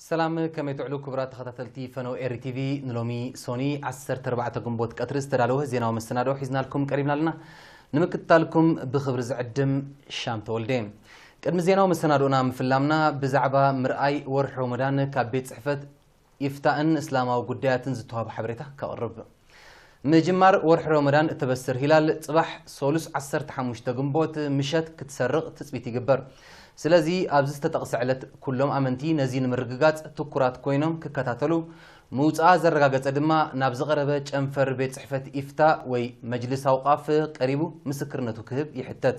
ሰላም፣ ከመይ ትውዕሉ ክቡራት ተኸታተልቲ ፈነው ኤሪ ቲቪ? ንሎሚ ሶኒ ዓሰርተ ኣርባዕተ ግንቦት ቀትሪ ዝተዳለወ ዜናዊ መሰናድኦ ሒዝናልኩም ቀሪብና ኣለና። ንምክትታልኩም ብኽብሪ ዝዕድም ሻም ተወልደ። ቅድሚ ዜናዊ መሰናድኦና ምፍላምና ብዛዕባ ምርኣይ ወርሒ ሮመዳን ካብ ቤት ጽሕፈት ኢፍታእን እስላማዊ ጉዳያትን ዝተዋህበ ሓበሬታ ከቕርብ። ምጅማር ወርሒ ሮመዳን እተበስር ሂላል ጽባሕ ሶሉስ ዓሰርተ ሓሙሽተ ግንቦት ምሸት ክትሰርቕ ትጽቢት ይግበር። ስለዚ ኣብዚ ዝተጠቕሰ ዕለት ኩሎም ኣመንቲ ነዚ ንምርግጋጽ ትኩራት ኮይኖም ክከታተሉ፣ ምውጽኣ ዘረጋገጸ ድማ ናብ ዝቐረበ ጨንፈር ቤት ጽሕፈት ኢፍታ ወይ መጅልስ ኣውቃፍ ቀሪቡ ምስክርነቱ ክህብ ይሕተት።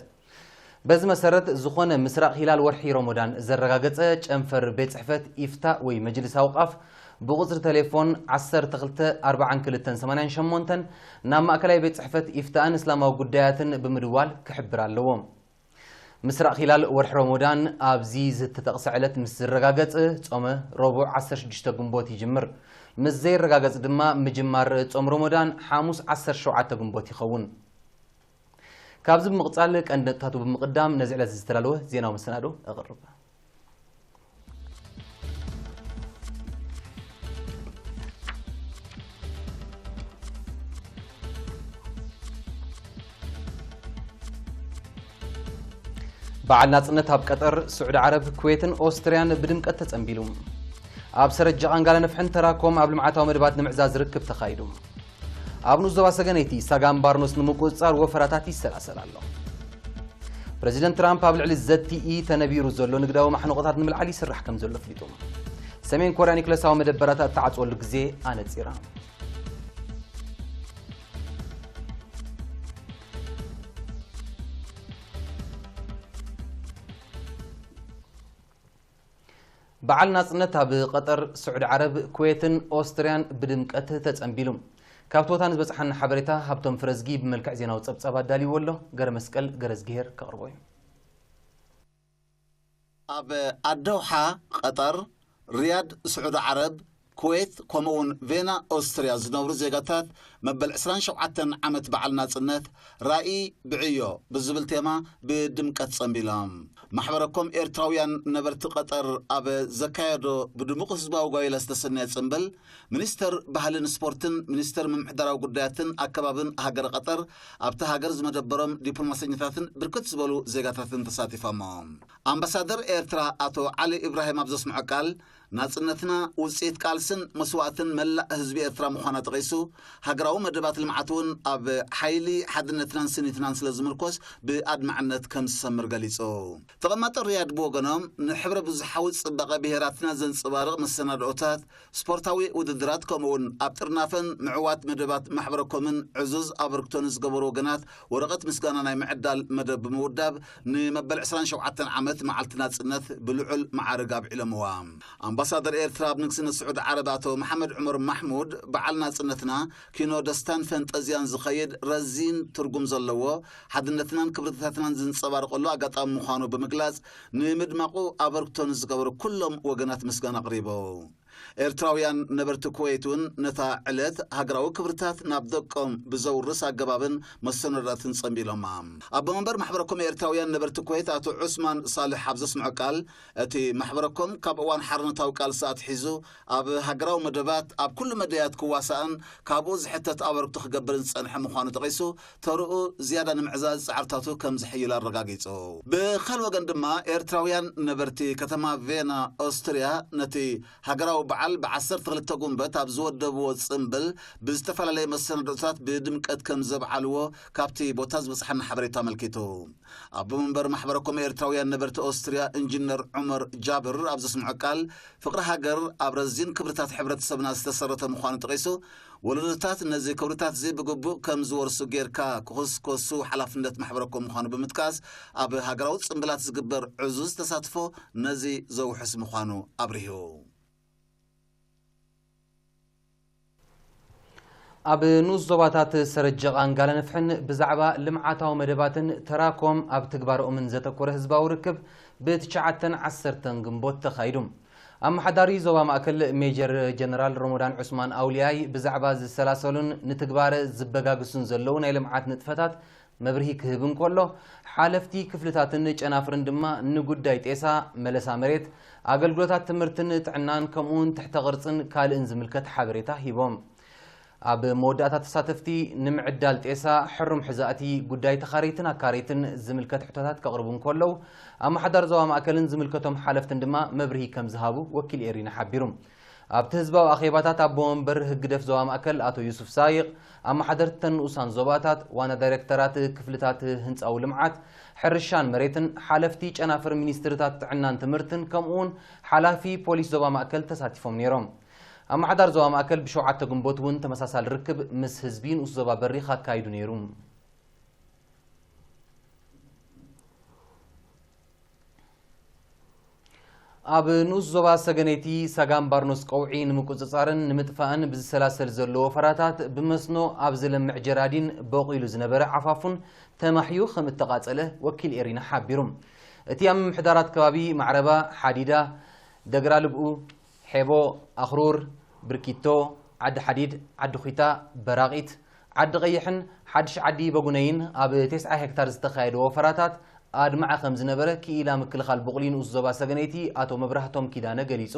በዚ መሰረት ዝኾነ ምስራቕ ሂላል ወርሒ ሮሞዳን ዘረጋገጸ ጨንፈር ቤት ጽሕፈት ኢፍታ ወይ መጅልስ ኣውቃፍ ብቁጽሪ ቴሌፎን ዓሰርተ ክልተ ኣርባዓን ክልተን ሰማንያን ሸሞንተን ናብ ማእከላይ ቤት ጽሕፈት ኢፍታእን እስላማዊ ጉዳያትን ብምድዋል ክሕብር ኣለዎ። ምስራቕ ሂላል ወርሒ ሮሞዳን ኣብዚ ዝተጠቕሰ ዕለት ምስ ዝረጋገጽ ጾመ ረቡዕ ዓሰርተ ሽዱሽተ ግንቦት ይጅምር። ምስ ዘይረጋገጽ ድማ ምጅማር ጾም ሮሞዳን ሓሙስ ዓሰርተ ሸውዓተ ግንቦት ይኸውን። ካብዚ ብምቕጻል ቀንዲ ነጥብታቱ ብምቕዳም ነዚ ዕለት ዝተዳለወ ዜናዊ መሰናዶ እቕርብ። በዓል ናጽነት ኣብ ቀጠር፣ ስዑዲ ዓረብ፣ ኩዌትን ኦስትርያን ብድምቀት ተጸንቢሉ። ኣብ ሰረጀ ቃንጋለ ነፍሕን ተራኮም ኣብ ልምዓታዊ መደባት ንምዕዛዝ ርክብ ተኻይዱ። ኣብ ንኡስ ዞባ ሰገነይቲ ሳጋን ባርኖስ ንምቁጽጻር ወፈራታት ይሰላሰል ኣሎ። ፕረዚደንት ትራምፕ ኣብ ልዕሊ ዘቲኢ ተነቢሩ ዘሎ ንግዳዊ ማሕንቆታት ንምልዓል ይስራሕ ከም ዘሎ ኣፍሊጡ። ሰሜን ኮርያ ኒክለሳዊ መደበራታ እተዓጽወሉ ግዜ ኣነጺራ። በዓል ናጽነት ኣብ ቀጠር፣ ስዑዲ ዓረብ፣ ኩዌትን ኦስትርያን ብድምቀት ተጸንቢሉ። ካብ ቶታን ዝበጽሓና ሓበሬታ ሃብቶም ፍረዝጊ ብመልክዕ ዜናዊ ጸብጻብ ኣዳልይዎ ኣሎ። ገረ መስቀል ገረዝግሄር ከቕርቦ እዩ። ኣብ ኣደውሓ፣ ቀጠር፣ ሪያድ፣ ስዑዲ ዓረብ፣ ኩዌት፣ ከምኡ'ውን ቬና፣ ኦስትርያ ዝነብሩ ዜጋታት መበል ዕስራን ሸውዓተን ዓመት በዓል ናጽነት ራኢ ብዕዮ ብዝብል ቴማ ብድምቀት ጸንቢሎም። ማሕበረኮም ኤርትራውያን ነበርቲ ቀጠር ኣብ ዘካየዶ ብድሙቕ ህዝባዊ ጓይላ ዝተሰነየ ጽምብል፣ ሚኒስተር ባህልን ስፖርትን ሚኒስተር ምምሕዳራዊ ጉዳያትን ኣከባብን ሃገረ ቀጠር፣ ኣብታ ሃገር ዝመደበሮም ዲፕሎማሰኛታትን ብርክት ዝበሉ ዜጋታትን ተሳቲፎም። ኣምባሳደር ኤርትራ ኣቶ ዓሊ ኢብራሂም ኣብ ዘስምዖ ቃል፣ ናጽነትና ውጽኢት ቃልስን መስዋእትን መላእ ህዝቢ ኤርትራ ምዃና ጠቒሱ፣ ሃገራዊ መደባት ልምዓት እውን ኣብ ሓይሊ ሓድነትናን ስኒትናን ስለ ዝምርኮስ ብኣድማዕነት ከም ዝሰምር ገሊጹ። ተቐማጦ ሪያድ ብወገኖም፣ ንሕብረ ብዙሓዊ ጽባቐ ብሄራትና ዘንጸባርቕ መሰናድኦታት፣ ስፖርታዊ ውድድራት፣ ከምኡ'ውን ኣብ ጥርናፈን ምዕዋት መደባት ማሕበረኮምን ዕዙዝ ኣበርክቶ ንዝገበሩ ወገናት ወረቐት ምስጋና ናይ ምዕዳል መደብ ብምውዳብ፣ ንመበል ዕስራን ሸውዓተን ዓመት መዓልቲ ናጽነት ብልዑል መዓርግ ኣብዒሎምዋ። ኣምባሳደር ኤርትራ ኣብ ንግስነት ስዑዲ ዓረብ ኣቶ መሓመድ ዑመር ማሕሙድ፣ በዓል ናጽነትና ኪኖ ደስታን ፈንጠዝያን ዝኸይድ ረዚን ትርጉም ዘለዎ፣ ሓድነትናን ክብርታትናን ዝንጸባረቐሉ ኣጋጣሚ ምዃኑ ብምግላጽ፣ ንምድማቑ ኣበርክቶ ንዝገበሩ ኩሎም ወገናት ምስጋና ኣቕሪቡ። ኤርትራውያን ነበርቲ ኩዌት እውን ነታ ዕለት ሃገራዊ ክብርታት ናብ ደቆም ብዘውርስ ኣገባብን መሰናዶታትን ጸንቢሎማ። ኣቦ መንበር ማሕበረ ኮም ኤርትራውያን ነበርቲ ኩዌት ኣቶ ዑስማን ሳልሕ ኣብ ዘስምዖ ቃል፣ እቲ ማሕበረ ኮም ካብ እዋን ሓርነታዊ ቃልሲ ኣትሒዙ ኣብ ሃገራዊ መደባት ኣብ ኩሉ መዳያት ክዋሳእን ካብኡ ዝሕተት ኣበርክቶ ክገብርን ዝጸንሐ ምዃኑ ጠቒሱ፣ ተርኡ ዝያዳ ንምዕዛዝ ጻዕርታቱ ከም ዝሕይል ኣረጋጊጹ። ብኻል ወገን ድማ ኤርትራውያን ነበርቲ ከተማ ቬና ኦስትርያ ነቲ ሃገራዊ በዓል ብዓሰርተ ክልተ ጉንበት ኣብ ዝወደብዎ ጽምብል ብዝተፈላለየ መሰናድኦታት ብድምቀት ከም ዘብዓልዎ ካብቲ ቦታ ዝበጽሓና ሓበሬታ ኣመልኪቱ። ኣቦ መንበር ማሕበረ ኮም ኤርትራውያን ነበርቲ ኦስትርያ ኢንጂነር ዑመር ጃብር ኣብ ዘስምዖ ቃል፣ ፍቕሪ ሃገር ኣብ ረዚን ክብርታት ሕብረተሰብና ዝተሰረተ ምዃኑ ጠቒሱ፣ ወለዶታት ነዚ ክብርታት እዚ ብግቡእ ከም ዝወርሱ ጌርካ ክኹስኮሱ ሓላፍነት ማሕበረ ኮም ምዃኑ ብምጥቃስ፣ ኣብ ሃገራዊ ጽምብላት ዝግበር ዕዙዝ ተሳትፎ ነዚ ዘውሕስ ምዃኑ ኣብሪሁ። ኣብ ንኡስ ዞባታት ሰረጀቓን ጋለነፍሕን ብዛዕባ ልምዓታዊ መደባትን ተራኮም ኣብ ትግባረኦምን ዘተኮረ ህዝባዊ ርክብ ብትሽዓተን ዓሰርተን ግንቦት ተኻይዱ። ኣመሓዳሪ ዞባ ማእከል ሜጀር ጀነራል ሮሞዳን ዑስማን ኣውልያይ ብዛዕባ ዝሰላሰሉን ንትግባረ ዝበጋግሱን ዘለዉ ናይ ልምዓት ንጥፈታት መብርሂ ክህብ እንከሎ፣ ሓለፍቲ ክፍልታትን ጨናፍርን ድማ ንጉዳይ ጤሳ፣ መለሳ መሬት፣ ኣገልግሎታት ትምህርትን ጥዕናን ከምኡውን ትሕተ ቅርጽን ካልእን ዝምልከት ሓበሬታ ሂቦም። ኣብ መወዳእታ ተሳተፍቲ ንምዕዳል ጤሳ፣ ሕሩም ሕዛእቲ፣ ጉዳይ ተኻረይትን ኣካረይትን ዝምልከት ሕቶታት ከቕርቡ እንከለዉ፣ ኣመሓዳሪ ዞባ ማእከልን ዝምልከቶም ሓለፍትን ድማ መብርሂ ከም ዝሃቡ ወኪል ኤሪና ሓቢሩ። ኣብቲ ህዝባዊ ኣኼባታት ኣቦ ወንበር ህግደፍ ዞባ ማእከል ኣቶ ዩሱፍ ሳይቕ፣ ኣመሓደርተን ንኡሳን ዞባታት፣ ዋና ዳይሬክተራት ክፍልታት ህንጻዊ ልምዓት፣ ሕርሻን መሬትን፣ ሓለፍቲ ጨናፍር ሚኒስትርታት ጥዕናን ትምህርትን ከምኡውን ሓላፊ ፖሊስ ዞባ ማእከል ተሳቲፎም ነይሮም። ኣመሓዳሪ ዞባ ማእከል ብሸውዓተ ግንቦት እውን ተመሳሳሊ ርክብ ምስ ህዝቢ ንኡስ ዞባ በሪኽ ኣካይዱ ነይሩ። ኣብ ንኡስ ዞባ ሰገነይቲ ሳጋም ባርኖስ ቀውዒ ንምቁጽጻርን ንምጥፋእን ብዝሰላሰል ዘሎ ወፈራታት ብመስኖ ኣብ ዝለምዕ ጀራዲን በቑሉ ዝነበረ ዓፋፉን ተማሕዩ ከም እተቓጸለ ወኪል ኤሪና ሓቢሩ። እቲ ኣብ ምምሕዳራት ከባቢ ማዕረባ፣ ሓዲዳ፣ ደግራ ልብኡ፣ ሔቦ፣ ኣኽሩር፣ ብርኪቶ፣ ዓዲ ሓዲድ፣ ዓዲ ኹይታ፣ በራቒት፣ ዓዲ ቀይሕን ሓድሽ ዓዲ በጉነይን ኣብ ተስዓ ሄክታር ዝተኻየደ ወፈራታት ኣድማዒ ከም ዝነበረ ክኢላ ምክልኻል ብቑሊ ንኡስ ዞባ ሰገነይቲ ኣቶ መብራህቶም ኪዳነ ገሊጹ።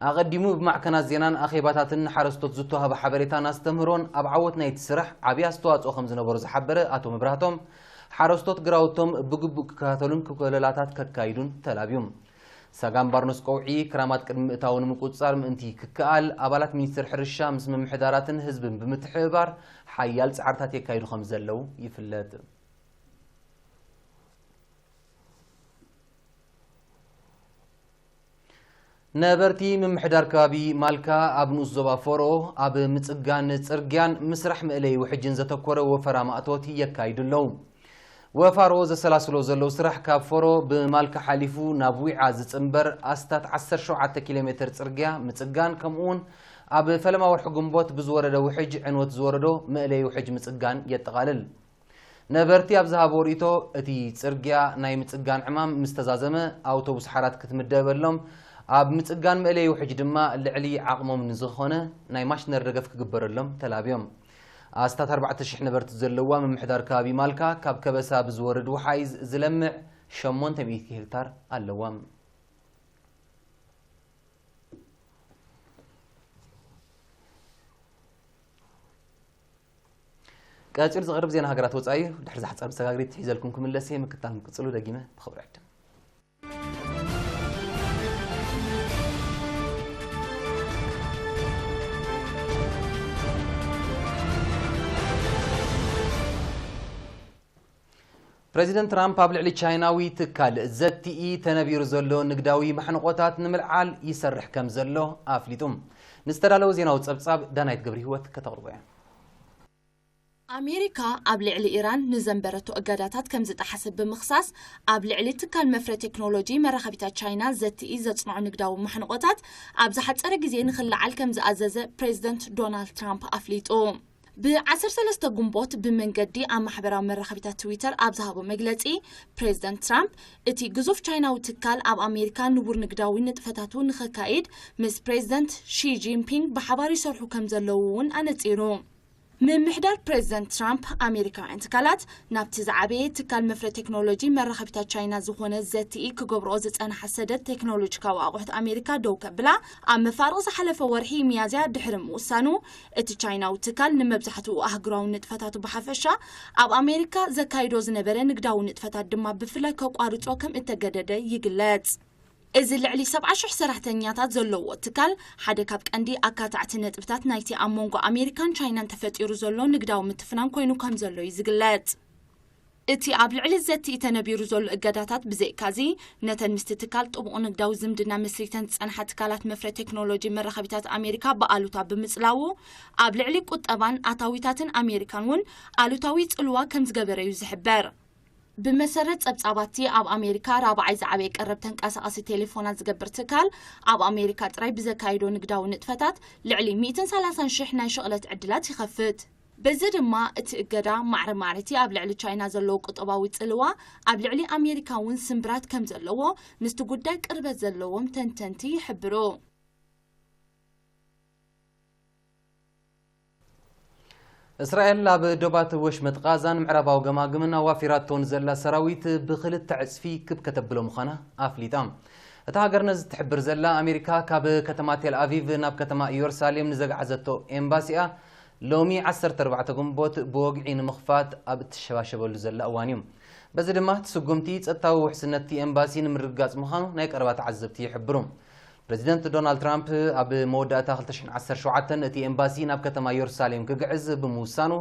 ኣቐዲሙ ብማዕከናት ዜናን ኣኼባታትን ንሓረስቶት ዝተዋህበ ሓበሬታን ኣስተምህሮን ኣብ ዓወት ናይቲ ስራሕ ዓብዪ ኣስተዋጽኦ ከም ዝነበሮ ዝሓበረ ኣቶ መብራህቶም፣ ሓረስቶት ግራውቶም ብግቡእ ክከታተሉን ክኮለላታት ከካይዱን ተላብዩ። ሳጋም ባርኖስ ቀውዒ ክራማት ቅድሚ ምእታዉ ንምቁጽጻር ምእንቲ ክከኣል፣ ኣባላት ሚኒስቴር ሕርሻ ምስ ምምሕዳራትን ህዝብን ብምትሕብባር ሓያል ጻዕርታት የካይዱ ከም ዘለዉ ይፍለጥ። ነበርቲ ምምሕዳር ከባቢ ማልካ ኣብ ንኡስ ዞባ ፎሮ ኣብ ምጽጋን ጽርግያን ምስራሕ መእለይ ውሕጅን ዘተኮረ ወፈራ ማእቶት የካይዱ ኣለዉ። ወፋሮ ዘሰላስሎ ዘለዉ ስራሕ ካብ ፎሮ ብማልካ ሓሊፉ ናብ ዊዓ ዝጽንበር ኣስታት ዓሰርተ ሸውዓተ ኪሎ ሜትር ጽርግያ ምጽጋን፣ ከምኡውን ኣብ ፈለማ ወርሒ ግንቦት ብዝወረደ ውሕጅ ዕንወት ዝወረዶ መእለይ ውሕጅ ምጽጋን የጠቓልል። ነበርቲ ኣብ ዝሃቦ ርእይቶ፣ እቲ ጽርግያ ናይ ምጽጋን ዕማም ምስ ተዛዘመ፣ ኣውቶቡስ ሓራት ክትምደበሎም፣ ኣብ ምጽጋን መእለይ ውሕጅ ድማ ልዕሊ ዓቕሞም ንዝኾነ ናይ ማሽነሪ ደገፍ ክግበረሎም ተላብዮም። ኣስታት ኣርባዕተ ሽሕ ነበርቲ ዘለዋ ምምሕዳር ከባቢ ማልካ፣ ካብ ከበሳ ብዝወርድ ውሓይዝ ዝለምዕ ሸሞንተ ሚእቲ ሄክታር ኣለዋ። ቀጺሉ ዝቐርብ ዜና ሃገራት ወጻኢ እዩ። ድሕሪ ዛሕጻር መሰጋግሪት ሒዘልኩም ክምለስ እየ። ምክታል ክጽሉ ደጊመ ብኽብሪ ዕድም። ፕሬዚደንት ትራምፕ ኣብ ልዕሊ ቻይናዊ ትካል ዘቲኢ ተነቢሩ ዘሎ ንግዳዊ ማሕንቆታት ንምልዓል ይሰርሕ ከም ዘሎ ኣፍሊጡ። ንዝተዳለወ ዜናዊ ጸብጻብ ዳናይት ገብረ ህይወት ከተቕርቦ እያ። ኣሜሪካ ኣብ ልዕሊ ኢራን ንዘንበረቶ እገዳታት ከም ዝጠሓሰ ብምኽሳስ፣ ኣብ ልዕሊ ትካል መፍረ ቴክኖሎጂ መራኸቢታት ቻይና ዘቲኢ ዘጽንዖ ንግዳዊ ማሕንቆታት ኣብ ዝሓጸረ ግዜ ንኽለዓል ከም ዝኣዘዘ ፕሬዚደንት ዶናልድ ትራምፕ ኣፍሊጡ። ብ ዓሰርተ ሰለስተ ግንቦት ብመንገዲ ኣብ ማሕበራዊ መራኸቢታት ትዊተር ኣብ ዝሃቦ መግለጺ፣ ፕሬዚደንት ትራምፕ እቲ ግዙፍ ቻይናዊ ትካል ኣብ ኣሜሪካ ንቡር ንግዳዊ ንጥፈታቱ ንኸካይድ ምስ ፕሬዚደንት ሺ ጂንፒንግ ብሓባር ይሰርሑ ከም ዘለዉ እውን ኣነጺሩ። ምምሕዳር ፕሬዚደንት ትራምፕ፣ ኣሜሪካውያን ትካላት ናብቲ ዝዓበየ ትካል መፍረ ቴክኖሎጂ መራኸቢታት ቻይና ዝኾነ ዘቲኢ ክገብርኦ ዝጸንሓ ሰደድ ቴክኖሎጂካዊ ኣቑሑት ኣሜሪካ ደው ከብላ ኣብ መፋርቕ ዝሓለፈ ወርሒ ሚያዝያ ድሕሪ ምውሳኑ፣ እቲ ቻይናዊ ትካል ንመብዛሕትኡ ኣህጉራዊ ንጥፈታቱ ብሓፈሻ ኣብ ኣሜሪካ ዘካይዶ ዝነበረ ንግዳዊ ንጥፈታት ድማ ብፍላይ ከቋርጾ ከም እተገደደ ይግለጽ። እዚ ልዕሊ ሰብዓ ሽሕ ሰራሕተኛታት ዘለዎ ትካል ሓደ ካብ ቀንዲ ኣካታዕቲ ነጥብታት ናይቲ ኣብ መንጎ ኣሜሪካን ቻይናን ተፈጢሩ ዘሎ ንግዳዊ ምትፍናን ኮይኑ ከም ዘሎ እዩ ዝግለጽ። እቲ ኣብ ልዕሊ ዘቲኢ ተነቢሩ ዘሎ እገዳታት ብዘይካዚ፣ ነተን ምስቲ ትካል ጥቡቕ ንግዳዊ ዝምድና መስሪተን ዝጸንሓ ትካላት መፍረ ቴክኖሎጂ መራኸቢታት ኣሜሪካ ብኣሉታ ብምጽላዉ፣ ኣብ ልዕሊ ቁጠባን ኣታዊታትን ኣሜሪካን እውን ኣሉታዊ ጽልዋ ከም ዝገበረ እዩ ዝሕበር። ብመሰረት ጸብጻባቲ፣ ኣብ ኣሜሪካ ራብዓይ ዝዓበየ ቀረብ ተንቀሳቓሲ ቴሌፎናት ዝገብር ትካል፣ ኣብ ኣሜሪካ ጥራይ ብዘካይዶ ንግዳዊ ንጥፈታት ልዕሊ ሚእትን ሰላሳን ሽሕ ናይ ሽቕለት ዕድላት ይኸፍት። በዚ ድማ፣ እቲ እገዳ ማዕረ ማዕረቲ ኣብ ልዕሊ ቻይና ዘለዎ ቁጠባዊ ጽልዋ፣ ኣብ ልዕሊ ኣሜሪካ እውን ስምብራት ከም ዘለዎ ምስቲ ጉዳይ ቅርበት ዘለዎም ተንተንቲ ይሕብሩ። እስራኤል ኣብ ዶባት ወሽመጥ ቃዛን ምዕራባዊ ገማግምን ኣዋፊራቶ ንዘላ ሰራዊት ብኽልተ ዕጽፊ ክብ ከተብሎ ምዃና ኣፍሊጣ። እታ ሃገር ነዚ ትሕብር ዘላ፣ ኣሜሪካ ካብ ከተማ ቴል ኣቪቭ ናብ ከተማ ኢየሩሳሌም ንዘግዓዘቶ ኤምባሲኣ ሎሚ ዓሰርተ ኣርባዕተ ግንቦት ብወግዒ ንምኽፋት ኣብ እትሸባሸበሉ ዘላ እዋን እዩ። በዚ ድማ እቲ ስጉምቲ ጸጥታዊ ውሕስነት እቲ ኤምባሲ ንምርግጋጽ ምዃኑ ናይ ቀረባ ተዓዘብቲ ይሕብሩ። ፕረዚደንት ዶናልድ ትራምፕ ኣብ መወዳእታ ክልተ ሽሕን ዓሰርተ ሸውዓተን እቲ ኤምባሲ ናብ ከተማ ኢየሩሳሌም ክግዕዝ ብምውሳኑ፣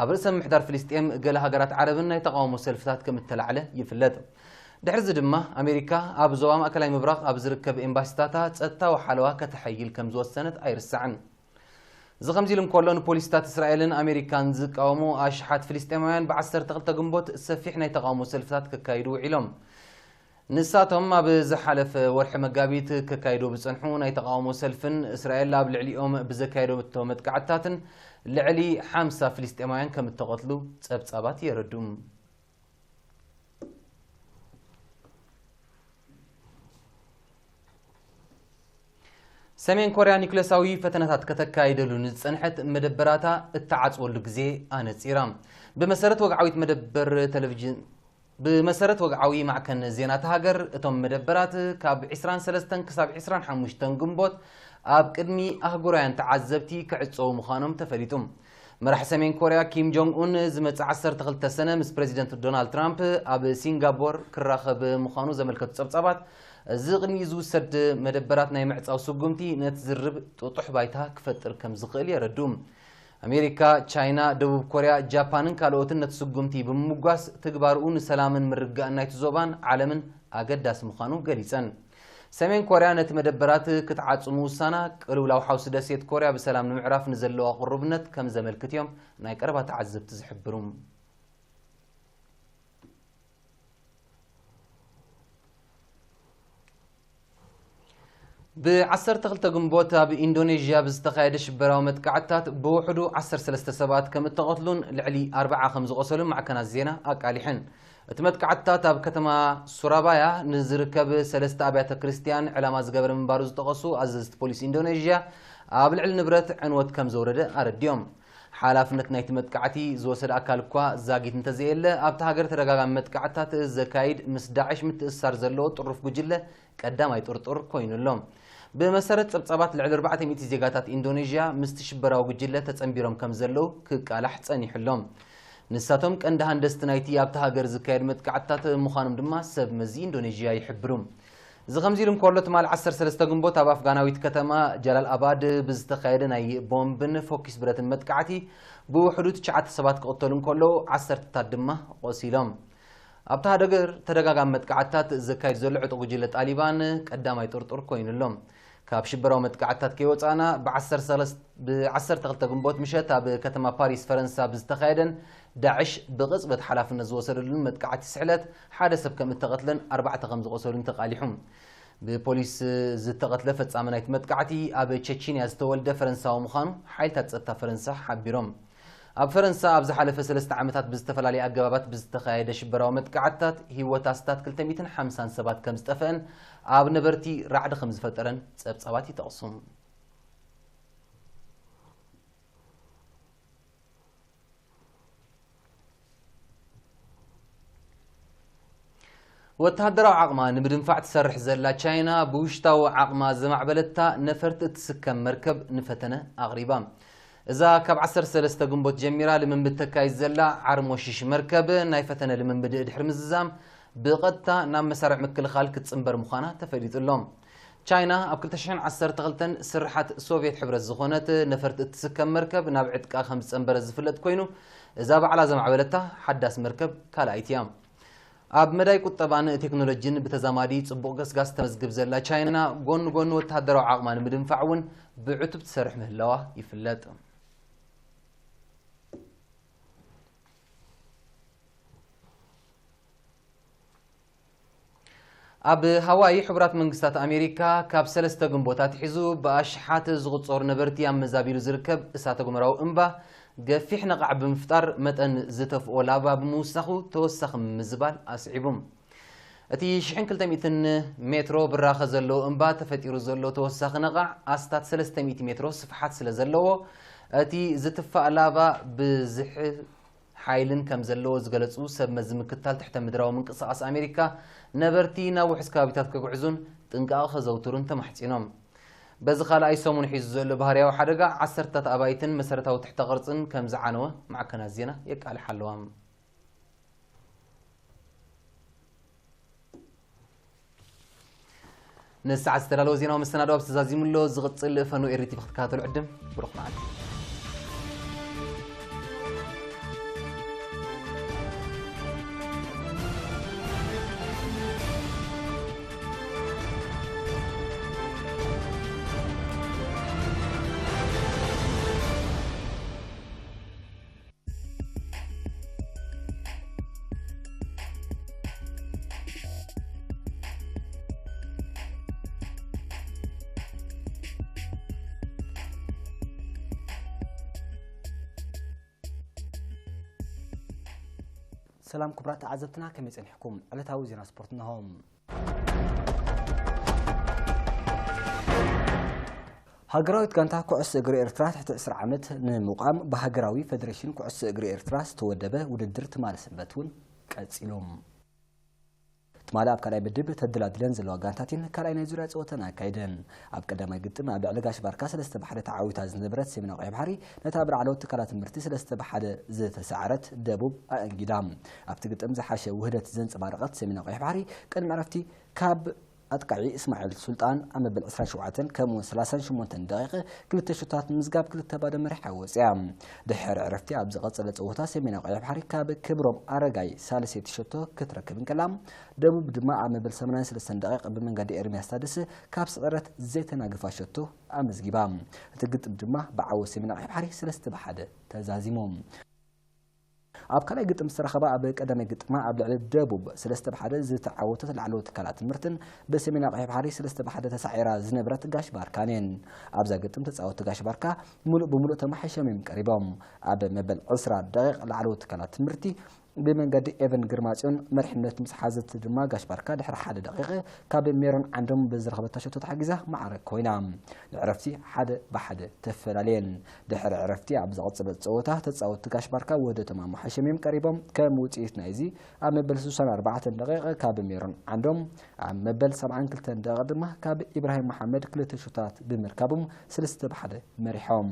ኣብ ርእሰ ምምሕዳር ፍልስጤም፣ ገለ ሃገራት ዓረብን ናይ ተቓውሞ ሰልፍታት ከም እተላዕለ ይፍለጥ። ድሕሪዚ ድማ ኣሜሪካ ኣብ ዞባ ማእከላይ ምብራቕ ኣብ ዝርከብ ኤምባሲታታ ጸጥታዊ ሓለዋ ከተሐይል ከም ዝወሰነት ኣይርሳዕን። እዚ ከምዚ ኢሉ እንከሎ፣ ንፖሊሲታት እስራኤልን ኣሜሪካን ዝቃወሙ ኣሽሓት ፍልስጤማውያን ብ ዓሰርተ ክልተ ግንቦት ሰፊሕ ናይ ተቓውሞ ሰልፍታት ከካይዱ ውዒሎም። ንሳቶም ኣብ ዝሓለፈ ወርሒ መጋቢት ከካይዶ ብጸንሑ ናይ ተቓውሞ ሰልፍን እስራኤል ኣብ ልዕሊኦም ብዘካየደቶ መጥቃዕትታትን ልዕሊ ሓምሳ ፍልስጤማውያን ከም እተቐትሉ ጸብጻባት የረድኡ። ሰሜን ኮርያ ኒውክለሳዊ ፈተነታት ከተካይደሉ ንዝጸንሐት መደበራታ እትዓጽወሉ ግዜ ኣነጺራ። ብመሰረት ወግዓዊት መደበር ቴሌቪዥን ብመሰረት ወግዓዊ ማዕከን ዜና እታ ሃገር፣ እቶም መደበራት ካብ ዕስራን ሰለስተን ክሳብ ዕስራን ሓሙሽተን ግንቦት ኣብ ቅድሚ ኣህጉራውያን ተዓዘብቲ ክዕጸዉ ምዃኖም ተፈሊጡ። መራሒ ሰሜን ኮርያ ኪም ጆንግ ኡን ዝመጽእ ዓሰርተ ክልተ ሰነ ምስ ፕረዚደንት ዶናልድ ትራምፕ ኣብ ሲንጋፖር ክራኸብ ምዃኑ ዘመልከቱ ጸብጻባት፣ እዚ ቅድሚኡ ዝውሰድ መደበራት ናይ ምዕጻው ስጉምቲ ነቲ ዝርብ ጥጡሕ ባይታ ክፈጥር ከም ዝኽእል የረድኡ። ኣሜሪካ፣ ቻይና፣ ደቡብ ኮርያ፣ ጃፓንን ካልኦትን ነቲ ስጉምቲ ብምምጓስ፣ ትግባርኡ ንሰላምን ምርግጋእን ናይቲ ዞባን ዓለምን ኣገዳሲ ምዃኑ ገሊጸን። ሰሜን ኮርያ ነቲ መደበራት ክትዓጹ ምውሳና፣ ቅልውላው ሓውሲ ደሴት ኮርያ ብሰላም ንምዕራፍ ንዘለዋ ቅሩብነት ከም ዘመልክት እዮም ናይ ቀረባ ተዓዘብቲ ዝሕብሩ። ብ ዓሰርተ ክልተ ግንቦት ኣብ ኢንዶኔዥያ ብዝተኻየደ ሽበራዊ መጥቃዕትታት ብውሕዱ ዓሰርተ ሰለስተ ሰባት ከም እተቐትሉን ልዕሊ ኣርብዓ ከም ዝቖሰሉን ማዕከናት ዜና ኣቃሊሐን። እቲ መጥቃዕትታት ኣብ ከተማ ሱራባያ ንዝርከብ ሰለስተ ኣብያተ ክርስትያን ዕላማ ዝገበረ ምንባሩ ዝጠቐሱ ኣዘዝቲ ፖሊስ ኢንዶኔዥያ፣ ኣብ ልዕሊ ንብረት ዕንወት ከም ዘውረደ ኣረዲኦም። ሓላፍነት ናይቲ መጥቃዕቲ ዝወሰደ ኣካል እኳ ዛጊት እንተዘየለ፣ ኣብታ ሃገር ተደጋጋሚ መጥቃዕትታት ዘካይድ ምስ ዳዕሽ ምትእስሳር ዘለዎ ጥሩፍ ጉጅለ ቀዳማይ ጥርጡር ኮይኑ ኣሎ። ብመሰረት ጸብጻባት፣ ልዕሊ ኣርባዕተ ሚእቲ ዜጋታት ኢንዶኔዥያ ምስቲ ሽበራዊ ጉጅለ ተጸንቢሮም ከም ዘለዉ ክቃላሕ ጸኒሑ ኣሎ። ንሳቶም ቀንዲ ሃንደስቲ ናይቲ ኣብታ ሃገር ዝካየድ መጥቃዕትታት ምዃኖም ድማ ሰብ መዚ ኢንዶኔዥያ ይሕብሩ። እዚ ከምዚ ኢሉ እንከሎ፣ ትማሊ ዓሰርተ ሰለስተ ግንቦት ኣብ ኣፍጋናዊት ከተማ ጃላል ኣባድ ብዝተኻየደ ናይ ቦምብን ፎኪስ ብረትን መጥቃዕቲ ብውሕዱ ትሽዓተ ሰባት ክቕተሉ እንከለዉ፣ ዓሰርተታት ድማ ቆሲሎም። ኣብታ ሃገር ተደጋጋሚ መጥቃዕትታት ዘካይድ ዘሎ ዕጡቕ ጉጅለ ጣሊባን ቀዳማይ ጥርጡር ኮይኑ ኣሎ። ካብ ሽበራዊ መጥቃዕትታት ከይወጻእና፣ ብ ዓሰርተ ሰለስተ ብ ዓሰርተ ክልተ ግንቦት ምሸት ኣብ ከተማ ፓሪስ ፈረንሳ ብዝተኻየደን ዳዕሽ ብቕጽበት ሓላፍነት ዝወሰደሉን መጥቃዕቲ ስሕለት ሓደ ሰብ ከም እተቐትለን ኣርባዕተ ከም ዝቖሰሉን ተቓሊሑ። ብፖሊስ ዝተቐትለ ፈጻሚ ናይቲ መጥቃዕቲ ኣብ ቸቺንያ ዝተወልደ ፈረንሳዊ ምዃኑ ሓይልታት ጸጥታ ፈረንሳ ሓቢሮም። ኣብ ፈረንሳ ኣብ ዝሓለፈ ሰለስተ ዓመታት ብዝተፈላለየ ኣገባባት ብዝተኻየደ ሽበራዊ መጥቃዕትታት ህይወት ኣስታት ክልተ ሚእትን ሓምሳን ሰባት ከም ዝጠፍአን ኣብ ነበርቲ ራዕዲ ከም ዝፈጠረን ጸብጻባት ይጠቕሱ። ወተሃደራዊ ዓቕማ ንምድንፋዕ ትሰርሕ ዘላ ቻይና፣ ብውሽጣዊ ዓቕማ ዘማዕበለታ ነፈርቲ እትስከም መርከብ ንፈተነ ኣቕሪባ። እዛ ካብ ዓሰርተ ሰለስተ ግንቦት ጀሚራ ልምምድ ተካይድ ዘላ ዓርሞሽሽ መርከብ፣ ናይ ፈተነ ልምምድ ድሕሪ ምዝዛም፣ ብቐጥታ ናብ መሳርዕ ምክልኻል ክትጽንበር ምዃና ተፈሊጡ ኣሎ። ቻይና ኣብ ክልተ ሽሕን ዓሰርተ ክልተን ስርሓት ሶቭየት ሕብረት ዝኾነት ነፈርቲ እትስከም መርከብ ናብ ዕጥቃ ከም ዝጸንበረት ዝፍለጥ ኮይኑ፣ እዛ ባዕላ ዘማዕበለታ ሓዳስ መርከብ ካልኣይቲ እያ። ኣብ መዳይ ቁጠባን ቴክኖሎጂን ብተዛማዲ ጽቡቕ ገስጋስ ተመዝግብ ዘላ ቻይና፣ ጎኒ ጎኒ ወተሃደራዊ ዓቕማ ንምድንፋዕ እውን ብዕቱብ ትሰርሕ ምህላዋ ይፍለጥ። ኣብ ሃዋይ፣ ሕቡራት መንግስታት ኣሜሪካ ካብ ሰለስተ ግንቦት ኣትሒዙ ብኣሽሓት ዝቑጸሩ ነበርቲ ኣመዛቢሉ ዝርከብ እሳተ ጎመራዊ እምባ፣ ገፊሕ ነቓዕ ብምፍጣር፣ መጠን ዝተፍኦ ላቫ ብምውሳኹ ተወሳኺ ምዝባል ኣስዒቡ። እቲ ሽሕን ክልተ ሚእትን ሜትሮ ብራኸ ዘለዎ እምባ ተፈጢሩ ዘሎ ተወሳኺ ነቓዕ፣ ኣስታት ሰለስተ ሚእቲ ሜትሮ ስፍሓት ስለ ዘለዎ፣ እቲ ዝትፋእ ላቫ ብዝሒ ሓይልን ከም ዘለዎ ዝገለጹ ሰብ መዚ ምክትታል ትሕተ ምድራዊ ምንቅስቓስ ኣሜሪካ፣ ነበርቲ ናብ ውሑስ ከባቢታት ክግዕዙን ጥንቃቐ ከዘውትሩን ተማሕጺኖም። በዚ ካልኣይ ሰሙን ሒዙ ዘሎ ባህርያዊ ሓደጋ፣ ዓሰርታት ኣባይትን መሰረታዊ ትሕተ ቅርጽን ከም ዝዓነወ ማዕከናት ዜና የቃልሓ ኣለዋ። ንሰዓት ዝተዳለወ ዜናዊ መሰናዶ ኣብዚ ተዛዚሙ ኣሎ። ዝቕጽል ፈኖ ኤሪ ቲቪ ክትከታተሉ ዕድም። ብሩኽ መዓልቲ። ሰላም ክቡራት ተዓዘብትና፣ ከመይ ጸኒሕኩም? ዕለታዊ ዜና ስፖርት እነሆ። ሃገራዊት ጋንታ ኩዕሶ እግሪ ኤርትራ ትሕቲ ዕስራ ዓመት ንምቋም ብሃገራዊ ፈደሬሽን ኩዕሶ እግሪ ኤርትራ ዝተወደበ ውድድር ትማሊ ሰንበት እውን ቀጺሉ። ትማሊ ኣብ ካልኣይ ምድብ ተደላዲለን ዘለዋ ጋንታት እየን ካልኣይ ናይ ዙርያ ጸወተን ኣካይደን። ኣብ ቀዳማይ ግጥም ኣብ ልዕሊ ጋሽ ባርካ ሰለስተ ብሓደ ተዓዊታ ዝነበረት ሰሜን ኣቑሑ ባሕሪ ነታ ብላዕለዎት ትካላት ትምህርቲ ሰለስተ ብሓደ ዝተሰዓረት ደቡብ ኣእንጊዳ። ኣብቲ ግጥም ዝሓሸ ውህደት ዘንጸባረቐት ሰሜን ኣቑሑ ባሕሪ ቅድሚ ዕረፍቲ ካብ ኣጥቃዒ እስማዒል ሱልጣን ኣብ መበል ዕስራን ሸውዓተን ከምኡውን ሰላሳን ሸሞንተን ደቂቕ ክልተ ሹታት ምዝጋብ ክልተ ባዶ መሪሓ ወፅያ። ድሕሪ ዕረፍቲ ኣብ ዝቐጸለ ጸወታ ሰሜን ኣቑሑ ባሕሪ ካብ ክብሮም ኣረጋይ ሳልሰይቲ ሸቶ ክትረክብ እንከላ፣ ደቡብ ድማ ኣብ መበል ሰማንያን ሰለስተን ደቂቕ ብመንገዲ ኤርምያስ ታደሰ ካብ ስዕረት ዘይተናግፋ ሸቶ ኣመዝጊባ። እቲ ግጥም ድማ ብዓወት ሰሜን ኣቑሑ ባሕሪ ሰለስተ ብሓደ ተዛዚሙ። ኣብ ካልኣይ ግጥም ዝተረኸባ ኣብ ቀዳማይ ግጥማ ኣብ ልዕሊ ደቡብ ሰለስተ ብሓደ ዝተዓወተት ላዕለዎት ትካላት ትምህርትን ብሰሜን ኣቑሑ ባሕሪ ሰለስተ ብሓደ ተሳዒራ ዝነበረት ጋሽ ባርካን እየን። ኣብዛ ግጥም ተጻወትቲ ጋሽ ባርካ ምሉእ ብምሉእ ተማሓይሾም እዮም ቀሪቦም። ኣብ መበል ዕስራ ደቂቕ ላዕለዎት ትካላት ትምህርቲ ብመንገዲ ኤቨን ግርማጽዮን መሪሕነት ምስ ሓዘት ድማ ጋሽ ባርካ ድሕሪ ሓደ ደቂቕ ካብ ሜሮን ዓንዶም ብዝረኸበታ ሸቶ ተሓጊዛ ማዕረ ኮይና። ንዕረፍቲ ሓደ ብሓደ ተፈላለየን። ድሕሪ ዕረፍቲ ኣብ ዝቐጸለ ጸወታ ተጻወትቲ ጋሽ ባርካ ውህደቶም ኣመሓይሾም እዮም ቀሪቦም። ከም ውጽኢት ናይዚ ኣብ መበል ስሳን ኣርባዕተን ደቂቕ ካብ ሜሮን ዓንዶም፣ ኣብ መበል ሰብዓን ክልተን ደቂቕ ድማ ካብ ኢብራሂም መሓመድ ክልተ ሹታት ብምርካቦም ሰለስተ ብሓደ መሪሖም።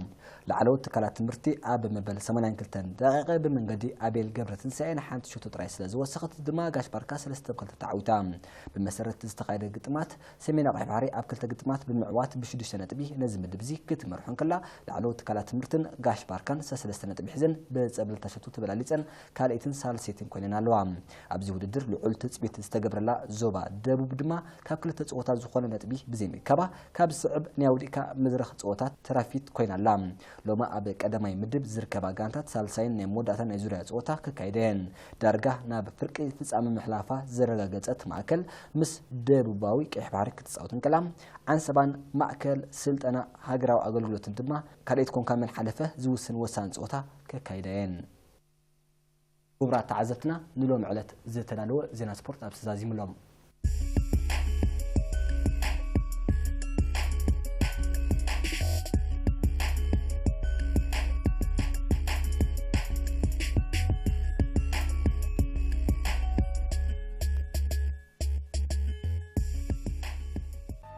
ላዕለዎት ትካላት ትምህርቲ ኣብ መበል ሰማንያን ክልተን ደቂቕ ብመንገዲ ኣቤል ገብረትንሳኤ ንሓንቲ ሸቶ ጥራይ ስለ ዝወሰኸት ድማ ጋሽ ባርካ ሰለስተ ብ ክልተ ተዓዊታ። ብመሰረት ዝተኻየደ ግጥማት ሰሜን ኣቑሑ ባሕሪ ኣብ ክልተ ግጥማት ብምዕዋት ብሽዱሽተ ነጥቢ ነዚ ምድብ እዚ ክትመርሖ እንከላ፣ ላዕለዎት ትካላት ትምህርትን ጋሽ ባርካን ሰለስተ ነጥቢ ሒዘን ብጸብለልታ ሸቶ ተበላሊጸን ካልኣይትን ሳልሰይትን ኮይነን ኣለዋ። ኣብዚ ውድድር ልዑል ትጽቢት ዝተገብረላ ዞባ ደቡብ ድማ ካብ ክልተ ጸወታ ዝኾነ ነጥቢ ብዘይምእካባ ካብ ዝስዕብ ናይ ኣውዲእካ መድረኽ ጸወታት ተራፊት ኮይና ኣላ። ሎሚ ኣብ ቀዳማይ ምድብ ዝርከባ ጋንታት ሳልሳይን ናይ መወዳእታ ናይ ዙርያ ጸወታ ከካይዳ እየን። ዳርጋ ናብ ፍርቂ ፍጻመ ምሕላፋ ዘረጋገጸት ማእከል ምስ ደቡባዊ ቀይሕ ባሕሪ ክትጻወት እንከላ፣ ዓንሰባን ማእከል ስልጠና ሃገራዊ ኣገልግሎትን ድማ ካልኣይቲ ኮንካ መን ሓለፈ ዝውስን ወሳኒ ጸወታ ከካይዳ እየን። ክቡራት ተዓዘብትና፣ ንሎሚ ዕለት ዝተዳለወ ዜና ስፖርት ኣብዚ ተዛዚሙ ኣሎ።